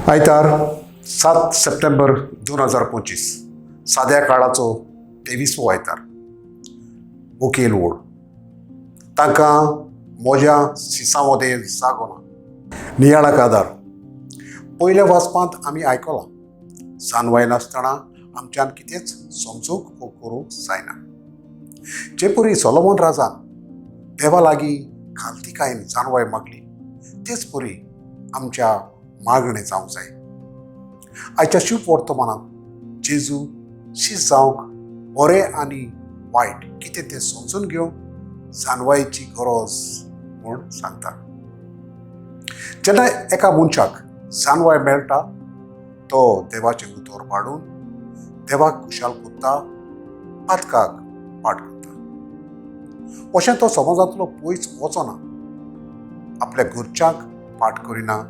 आयतार 7 सप्टेंबर 2025, साद्या काळाचो 23वो आयतार. मुखेल ओळ, तांकां म्हज्या सिसां मदें जागो ना. नियाळाक आदार. पयल्या वाचपांत आमी आयकलां, जानवाय नासतना आमच्यान कितेंच समजूंक वो करूंक जायना. जे परी सोलोमन राजान देवा लागीं खालतीकायेन जानवाय मागली, तेच परी आमच्या मागणें जावंक जाय. आयच्या शुभ वर्तमानांत जेजू शीस जावंक बरें आनी वायट कितें तें समजून घेवंक जानवायेची गरज म्हूण सांगता. जेन्ना एका मनशाक जानवाय मेळटा, तो देवाचें उतर पाडून देवाक खुशाल करता, पातकाक पाट करता. अशें तो समाजांतलो पयस वचना, आपल्या घरच्यांक पाट करिना,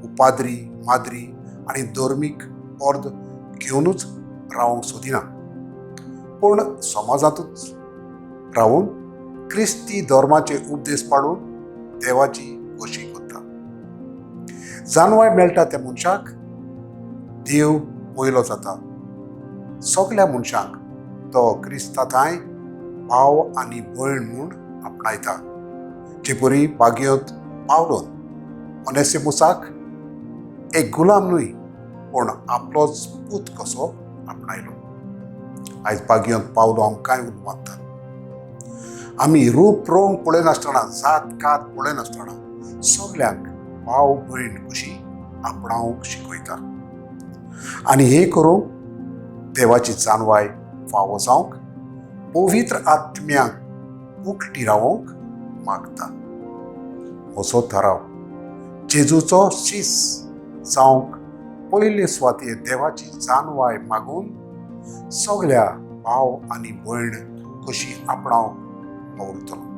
उपाद्री माद्री आनी धर्मीक अर्द घेवनूच रावंक सोदिना, पूण समाजांतूच रावून क्रिस्ती धर्माचे उपदेश पाडून देवाची खोशी करता. जानवाय मेळटा त्या मनशाक देव पयलो जाता. सगल्या मनशांक तो क्रिस्ता थांय भाव आनी भयण म्हूण आपणायता, जे परी बागयत पावलोन ओनेसिमुसाक एक गुलाम न्हय पूण आपलोच पूत कसो आपणायलो. आयज बागयत पावलो आमकांय उलमाता. आमी रूप रंग पळयनासतना, जात कात पळयनासतना सगल्यांक भाव भयण कशी आपणावंक शिकयता आनी हें करूंक देवाची जानवाय फावो जावंक पवित्र आत्म्याक उकटी रावोंक मागता. असो थाराव, जेजूचो शीस जावंक पयले सुवातेर देवाची जानवाय मागून सगल्या भाव आनी भयण कशी आपणावंक वावुरतलो.